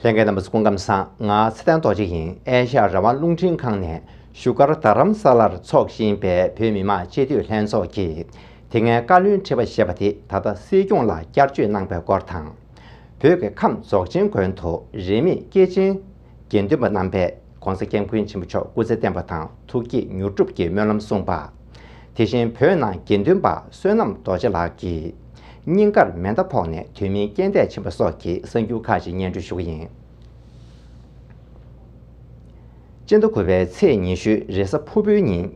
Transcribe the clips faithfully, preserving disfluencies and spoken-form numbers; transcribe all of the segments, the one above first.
ལྷན་རྒྱས་རྣམ་པ་ཚོ་སྐུ་ཁམས་བཟང་། ང་ཚེ་བརྟན་རྡོ་རྗེ་ཡིན། ཨེ་ཤ་ཡ་རང་དབང་རླུང་འཕྲིན་ཁང་ནས་བཞུགས་སྒར་རྡ་རམ་ས་ལར་འཚོགས་བཞིན་པའི་བོད་མི་མང་སྤྱི་འཐུས་ལྷན་ཚོགས་ཀྱི་དེ་སྔའི་བཀའ་བློན་ཁྲི་པ་ཞེས་པ་དེ་ད་ལྟ་སྲིད་སྐྱོང་ལ་བསྐྱར་བཅོས་གནང་པའི་སྐོར་དང་། བོད་ཀྱི་ཁམས་རྫོགས་ཆེན་དགོན་དུ་རིས་མེད་སྐྱེས་ཆེན་དགེ་འདུན་པ་རྣམ་པས་༧གོང་ས་༧སྐྱབས་མགོན་ཆེན་པོ་མཆོག་སྐུ་ཚེ་བརྟན་པ་དང་ཐུགས་བསྐྱེད་མྱུར་འགྲུབ་ཀྱི་སྨོན་ལམ་གསུངས་པ། དེ་བཞིན་བོད་ནང་དགེ་འདུན་པ་བསོད་ནམས་རྡོ་རྗེ་ལགས་ཀྱིས་སྙིང་གར་མེ་མདའ་ཕོག་ནས་དུས་མིན་རྐྱེན་འདས་ཕྱིན་པ་སོགས་ཀྱི་གསར་འགྱུར་ཁག་ཅིག་སྙན་སྒྲོན་ཞུ་གི་ཡིན། སྤྱི་ཟླ་དགུ་པའི་ཚེས་ཉི་ཤུ་རེས་གཟའ་ཕུར་བུའི་ཉིན།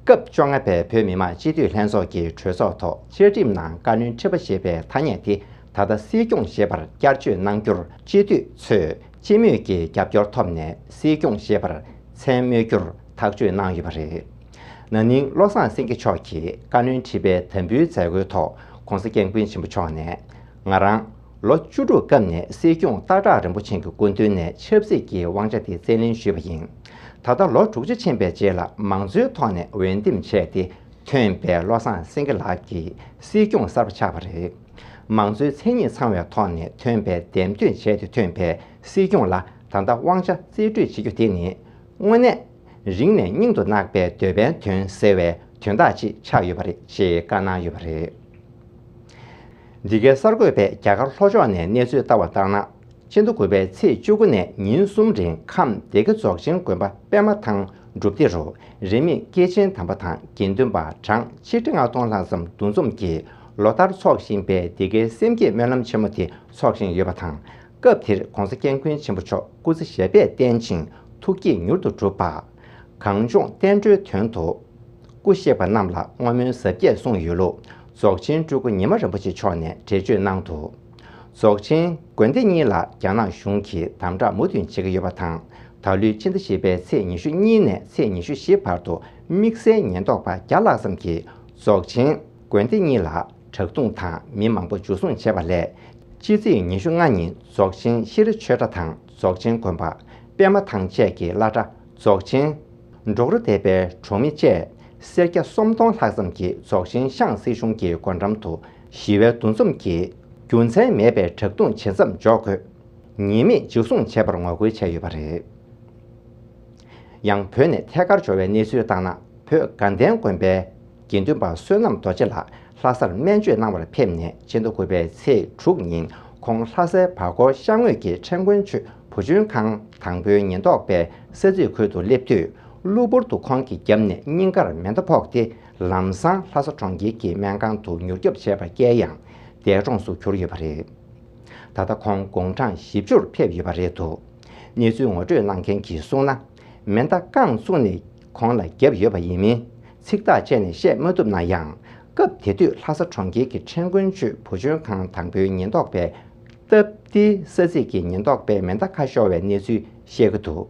སྐབས་བཅོ་ལྔ་པའི་བོད་མི་མང་སྤྱི་འཐུས་ལྷན་ཚོགས་ཀྱི་གྲོས་ཚོགས་ཐོག་བཅའ་ཁྲིམས་ནང་བཀའ་བློན་ཁྲི་པ་ཞེས་པའི་ཐ་སྙད་དེ་ད་ལྟ་སྲིད་སྐྱོང་ཞེས་པར་བསྐྱར་བཅོས་གནང་རྒྱུར་སྤྱི་འཐུས་ཚོས་སྤྱི་མོས་ཀྱི་རྒྱབ་སྐྱོར་ཐོབ་ནས་སྲིད་སྐྱོང་ཞེས་པར་མཚན་སྨོས་རྒྱུར་ཐག་གཅོད་གནང་ཡོད་པ་རེད། ན་ནིང་བློ་བཟང་སེང་གེ་མཆོག་གིས་བཀའ་བློན་ཁྲི་པའི་དམ་འབུལ་མཛད་སྒོའི་ཐོག་༧གོང་ས་༧སྐྱབས་མགོན་ཆེན་པོ་མཆོག་ནས། ང་རང་ལོ་བཅུ་དྲུག་སྐབས་ནས་སྲིད་སྐྱོང་སྟག་བྲག་རིན་པོ་ཆེ་གི་སྐུ་མདུན་ནས་ཆབ་སྲིད་ཀྱི་དབང་ཆ་དེ་བཙན་ལེན་ཞུས་པ་ཡིན། ད་ལྟ་ལོ་དྲུག་ཅུ་ཕྱིན་པའི་རྗེས་ལ་མང་གཙོའི་ཐོག་ནས་འོས་འདེམས་བྱས་ཏེ་ཐོན་པའི་བློ་བཟང་སེང་གེ་ལགས་ཀྱིས་སྲིད་སྐྱོང་གསར་པ་ཆགས་པ་རེད། མང་གཙོའི་མཚན་ཉིད་ཚང་བའི་ཐོག་ནས་ཐོན་པའི་འདེམས་ཐོན་བྱས་ཏེ་ཐོན་པའི་སྲིད་སྐྱོང་ལ་ད་ལྟ་དབང་ཆ་རྩིས་སྤྲོད་བྱེད་རྒྱུ་དེ་ནི། དངོས་གནས་རིང་ནས་སྙིང་དུ་བརྣག་པའི་འདོད་པའི་དོན་ཟེར་བའི་དོན་དག་ཅིག་ཆགས་ཡོད་པ་རེད་ཅེས་བཀའ་གནང་ཡོད་པ་རེད། འདི་གའི་གསར་འགོད་པས་རྒྱ་གར་ལྷོ་ཕྱོགས་ནས་གནས་ཚུལ་བལྟ་བ་ལྟར་ན། སྤྱི་ཟླ་དགུ་པའི་ཚེས་བཅུ་དགུ་ནས་ཉིན་གསུམ་རིང་ཁམས་སྡེ་དགེ་རྫོགས་ཆེན་དགོན་པ་པད་མ་ཐང་སྒྲུབ་སྡེ་རུ་རིས་མེད་སྐྱེས་ཆེན་དམ་པ་དང་དགེ་འདུན་པ་གྲངས་ཆིག་ཁྲི་ལྔ་སྟོང་ལྷག་ཙམ་འདུ་འཛོམས་ཀྱིས་ལོ་ལྟར་འཚོགས་བཞིན་པའི་འདི་གའི་སེམས་བསྐྱེད་སྨོན་ལམ་ཆེན་མོ་དེ་འཚོགས་བཞིན་ཡོད་པ་དང་། སྐབས་དེར་༧གོང་ས་༧སྐྱབས་མགོན་ཆེན་པོ་མཆོག་སྐུ་ཚེ་ཞབས་པད་བརྟན་ཅིང་ཐུགས་བསྐྱེད་མྱུར་དུ་འགྲུབ་པ། གངས་ལྗོངས་བསྟན་འགྲོའི་དོན་དུ་སྐུ་གཤེགས་པ་རྣམས་ལ་བསྔོ་སྨོན་གཟབ་རྒྱས་གསུངས་ཡོད་ལུགས་རྫོགས་ཆེན་སྤྲུལ་སྐུ་ཉི་མ་རིན་པོ་ཆེ་མཆོག་ནས་འགྲེལ་བརྗོད་གནང་འདུག་རྫོགས་ཆེན་དགོན་སྡེ་གཉིས་ལ་རྒྱ་ནག་གཞུང་གིས་དམ་དྲག་མུ་མཐུད་བྱེད་ཀྱི་ཡོད་པ་དང་། ད་ལོའི་སྤྱི་ཟླ་བཞི་པའི་ཚེས་ཉི་ཤུ་གཉིས་ནས་ཚེས་ཉི་ཤུ་བཞི་བར་དུ་དམིགས་བསལ་ཉེན་རྟོག་པ་བརྒྱ་ལྷག་ཙམ་གྱིས་རྫོགས་ཆེན་དགོན་སྡེ་གཉིས་ལ་དྲག་རྡུང་དང་མི་མང་པོ་འཇུ་བཟུང་བྱས་པ་ལས། སྤྱི་ཚེས་ཉི་ཤུ་ལྔ་ཉིན་རྫོགས་ཆེན་ཤེས་རིག་ཆོས་གྲྭ་དང་རྫོགས་ཆེན་དགོན་པ་པད་མ་ཐང་བཅས་ཀྱི་བླ་གྲྭ། རྫོགས་ཆེན་འབྲོག་རུ་སྡེ་པའི་གྲོང་མི་བཅས་སེར་སྐྱ་སུམ་སྟོང་ལྷག་ཙམ་གྱིས་རྫོགས་ཆེན་ཤང་སྲིད་གཞུང་གི་སྒོ་འགྲམ་དུ་ཞི་བའི་འདུ་འཛོམས་ཀྱིས་རྒྱུ་མཚན་མེད་པའི་དྲག་རྡུང་ཇེ་མཚམས་འཇོག་དགོས། ཉེས་མེད་འཇུ་བཟུང་བྱས་པར་ངོ་རྒོལ་བྱས་ཡོད་པ་རེད། ཡང་བོད་ནས་ཐད་ཀར་འབྱོར་བའི་གནས་ཚུལ་ལྟར་ན། བོད་དགའ་ལྡན་དགོན་པའི་དགེ་འདུན་པ་བསོད་ནམས་རྡོ་རྗེ་ལགས་ལྷ་སར་སྨན་བཅོས་གནང་བར་ཕེབས་ནས་སྤྱི་ཟླ་དགུ་པའི་ཚེས་དྲུག་ཉིན་ཁོང་ལྷ་སའི་བར་སྐོར་ཤར་ངོས་ཀྱི་ཁྲེང་ཀོན་ཆུས་བུ་བཅོལ་ཁང་དང་པོའི་ཉེན་རྟོག་པའི་ས་ཚིགས་ཁུལ་དུ་སླེབས་དུས། གློ་བུར་དུ་ཁོང་གི་རྒྱབ་ནས་སྙིང་གར་མེ་མདའ་ཕོག་སྟེ་ལམ་སང་ལྷ་ས་གྲོང་ཁྱེར་གྱི་སྨན་ཁང་དུ་མྱུར་སྐྱོབ་བྱས་པར་བསྐྱལ་ཡང་འདས་གྲོངས་སུ་གྱུར་ཡོད་པ་རེད། ད་ལྟ་ཁོང་དགུང་གྲངས་བཞི་བཅུར་ཕེབས་ཡོད་པ་རེད་འདུག་གནས་ཚུལ་ངོ་སྤྲོད་གནང་མཁན་གྱིས་གསུངས་ན། མེ་མདའ་རྐང་བཙུགས་ནས་ཁོང་ལ་བརྒྱབ་ཡོད་པ་ཡིན་མིན་ཚིག་ཐག་བཅད་ནས་བཤད་མ་ཐུབ་ན་ཡང་། སྐབས་དེ་དུས་ལྷ་ས་གྲོང་ཁྱེར་གྱི་ཁྲེང་ཀོན་ཆུས་བུ་བཅོལ་ཁང་དང་པོའི་ཉེན་རྟོག་པས་སྟབས་བདེའི་ས་ཚིགས་ཀྱི་ཉེན་རྟོག་པས་མེ་མདའ་ཁ་ཤོར་བའི་གནས་ཚུལ་བཤད་ཀྱི་འདུག་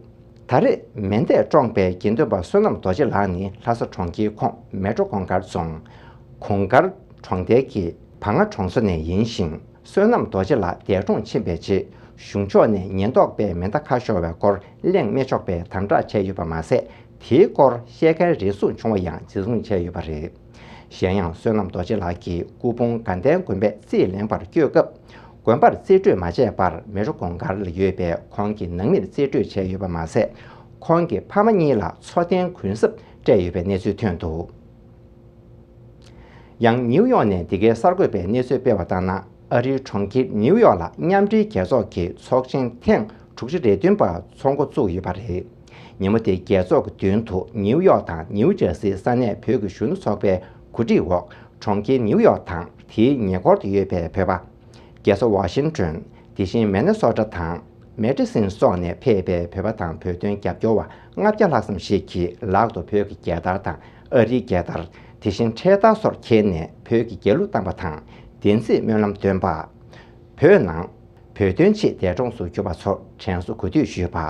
ད་རེས་མེ་མདས་བཀྲོངས་པའི་དགེ་འདུན་པ་བསོད་ནམས་རྡོ་རྗེ་ལགས་ནི་ལྷ་ས་གྲོང་ཁྱེར་ཁོངས་མལ་གྲོ་གུང་དཀར་རྫོང་གུང་དཀར་གྲོང་རྡལ་གྱི་བ་ང་གྲོང་ཚོ་ནས་ཡིན་ཞིང་། བསོད་ནམས་རྡོ་རྗེ་ལགས་འདས་གྲོངས་ཕྱིན་པའི་རྗེས། གཞུང་ཕྱོགས་ནས་ཉེན་རྟོག་པས་མེ་མདའ་ཁ་ཤོར་བའི་སྐོར་གླེང་མི་ཆོག་པའི་དམ་དྲག་བྱས་ཡོད་པ་མ་ཟད། དེའི་སྐོར་བཤད་མཁན་རེ་ཟུང་བྱུང་བ་ཡང་འཛིན་བཟུང་བྱས་ཡོད་པ་རེད། གཞན་ཡང་བསོད་ནམས་རྡོ་རྗེ་ལགས་ཀྱི་སྐུ་ཕུང་དགའ་ལྡན་དགོན་པས་རྩིས་ལེན་པར་བསྐྱོད་སྐབས། དགོན་པར་རྩིས་སྤྲོད་མ་བྱས་པར་མལ་གྲོ་གུང་དཀར་ལ་ཡོད་པའི་ཁོང་གི་ནང་མིར་རྩིས་སྤྲོད་བྱས་ཡོད་པ་མ་ཟད། ཁོང་གི་ཕ་མ་གཉིས་ལ་འཚོ་རྟེན་གུན་གསབ་སྤྲད་ཡོད་པའི་གནས་ཚུལ་ཐོན་འདུག་ཡང་ནིའུ་ཡོག་ནས་འདི་གའི་གསར་འགོད་པས་གནས་ཚུལ་སྤེལ་བ་ལྟར་ན། ཨ་རིའི་གྲོང་ཁྱེར་ནིའུ་ཡོག་ལ་མཉམ་འབྲེལ་རྒྱལ་ཚོགས་ཀྱི་ཚོགས་ཆེན་ཐེངས་དྲུག་ཅུ་རེ་བདུན་པ་ཚོགས་འགོ་བཙུགས་ཡོད་པ་རེད། ཉིན་མོ་དེ་རྒྱལ་ཚོགས་ཀྱི་མདུན་དུ་ནིའུ་ཡོག་དང་ནིའུ་ཇར་སིའི་ས་གནས་བོད་ཀྱི་གཞོན་ནུ་ཚོགས་པའི་གོ་སྒྲིག་འོག་གྲོང་ཁྱེར་ནིའུ་ཡོག་དང་དེའི་ཉེ་འཁོར་དུ་ཡོད་པའི་བོད་པ། རྒྱལ་ས་ཝ་ཤིང་ཏོན། དེ་བཞིན་མེ་ནེ་སོ་ཊ་དང་མེ་ཏི་སིན་སོགས་ནས་ཕེབས་པའི་བོད་པ་དང་བོད་དོན་རྒྱབ་སྐྱོར་བ་ལྔ་བརྒྱ་ལྷག་ཙམ་ཞིག་གིས་ལག་ཏུ་བོད་ཀྱི་རྒྱལ་དར་དང་ཨ་རིའི་རྒྱལ་དར། དེ་བཞིན་འཕྲེད་དར་སོགས་འཁྱེར་ནས་བོད་ཀྱི་རྒྱལ་གླུ་བཏང་པ་དང་བདེན་ཚིག་སྨོན་ལམ་འདོན་པ། བོད་ནང་བོད་དོན་ཆེད་འདས་གྲོངས་སུ་གྱུར་པ་ཚོར་དྲན་གསོ་གུས་འདུད་ཞུས་པ།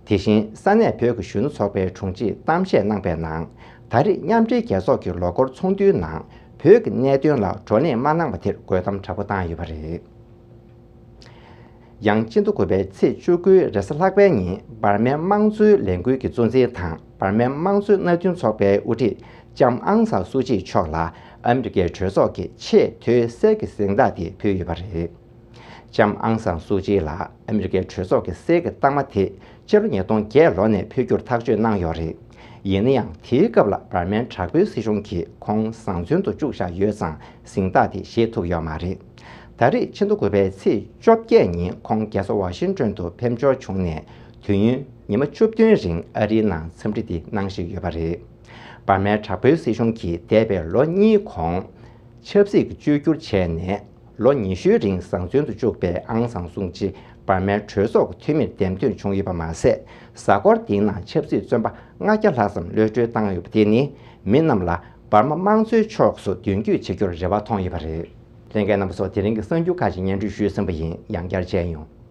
དེ་བཞིན་ས་གནས་བོད་ཀྱི་གཞོན་ནུ་ཚོགས་པའི་དྲུང་ཆེས་གཏམ་བཤད་གནང་པའི་ནང་། ད་རེས་མཉམ་འབྲེལ་རྒྱལ་ཚོགས་ཀྱི་ལོ་འཁོར་ཚོགས་འདུའི་ནང་བོད་ཀྱི་གནད་དོན་ལ་བགྲོ་གླེང་མ་གནང་བ་དེར་དགོད་གཏམ་དྲག་པོ་བཏང་ཡོད་པ་རེད། ཡང་སྤྱི་ཟླ་དགུ་པའི་ཚེས་བཅུ་དགུའི་རེས་གཟའ་ལྷག་པའི་ཉིན་འབར་མའི་དམངས་གཙོའི་ལས་འགུལ་གྱི་གཙོ་འཛིན་དང་འབར་མའི་དམངས་གཙོའི་མནའ་མཐུན་ཚོགས་པའི་དབུ་ཁྲིད་ལྕམ་ཨང་སང་སུའུ་ཅི་མཆོག་ལ་ཨ་མི་རི་ཀའི་གྲོས་ཚོགས་ཀྱི་ཆེས་མཐོའི་གསེར་གྱི་གཟེངས་རྟགས་དེ་ཕུལ་ཡོད་པ་རེད། ལྕམ་ཨང་སང་སུའུ་ཅི་ལ་ཨ་མི་རི་ཀའི་གྲོས་ཚོགས་ཀྱི་གསེར་གྱི་རྟགས་མ་དེ་ཕྱི་ལོ་ཉིས་སྟོང་བརྒྱད་ལོ་ནས་འཕོ་འགྱུར་ཐག་གཅོད་གནང་ཡོད་རེད། ཡིན་ན་ཡང་དེའི་སྐབས་ལ་འབར་མའི་དྲག་པོའི་སྲིད་གཞུང་གིས་ཁོང་བཟང་བཙོན་དུ་བཅུག་བཞག་ཡོད་ཙང་གཟེངས་རྟགས་དེ་བཞེས་ཐུབ་ཡོད་མ་རེད། ད་རེས་ཕྱི་ཟླ་དགུ་པའི་ཚེས་བཅོ་བརྒྱད་ཉིན་ཁོང་རྒྱལ་ས་ཝ་ཤིང་ཏོན་དུ་ཕེབས་འབྱོར་བྱུང་ནས་དུས་ཡུན་ཉི་མ་བཅུ་བདུན་རིང་ཨ་རིའི་ནང་འཚམས་འདྲི་དེ་གནང་བཞིན་ཡོད་པ་རེད། འབར་མའི་དྲག་པོའི་སྲིད་གཞུང་གིས་འདས་པའི་ལོ་གཉིས་གོང་ཆབ་སྲིད་ཀྱི་བཅོས་བསྒྱུར་བྱས་ནས་ལོ་ཉི་ཤུའི་རིང་བཟང་བཙོན་དུ་བཅུག་པའི་ཨང་སང་སུའུ་ཅི་འབར་མའི་གྲོས་ཚོགས་ཀྱི་འཐུས་མིར་འདེམས་ཐོན་བྱུང་ཡོད་པ་མ་ཟད། གཟའ་འཁོར་འདིའི་ནང་ཆབ་སྲིད་བཙོན་པ་ལྔ་བརྒྱ་ལྷག་ཙམ་གློད་གྲོལ་བཏང་ཡོད་པ་དེ་ནི་མི་རྣམས་ལ་འབར་མ་དམངས་གཙོའི་ཕྱོགས་སུ་མདུན་སྐྱོད་བྱེད་རྒྱུར་རེ་བ་མཐོང་ཡོད་པ་རེད། ལྷན་རྒྱས་རྣམ་པ་ཚོ། དེ་རིང་གི་གསར་འགྱུར་ཁག་ཅིག་སྙན་སྒྲོན་ཞུས་ཟིན་པ་ཡིན། ཡང་བསྐྱར་མཇལ་ཡོང་།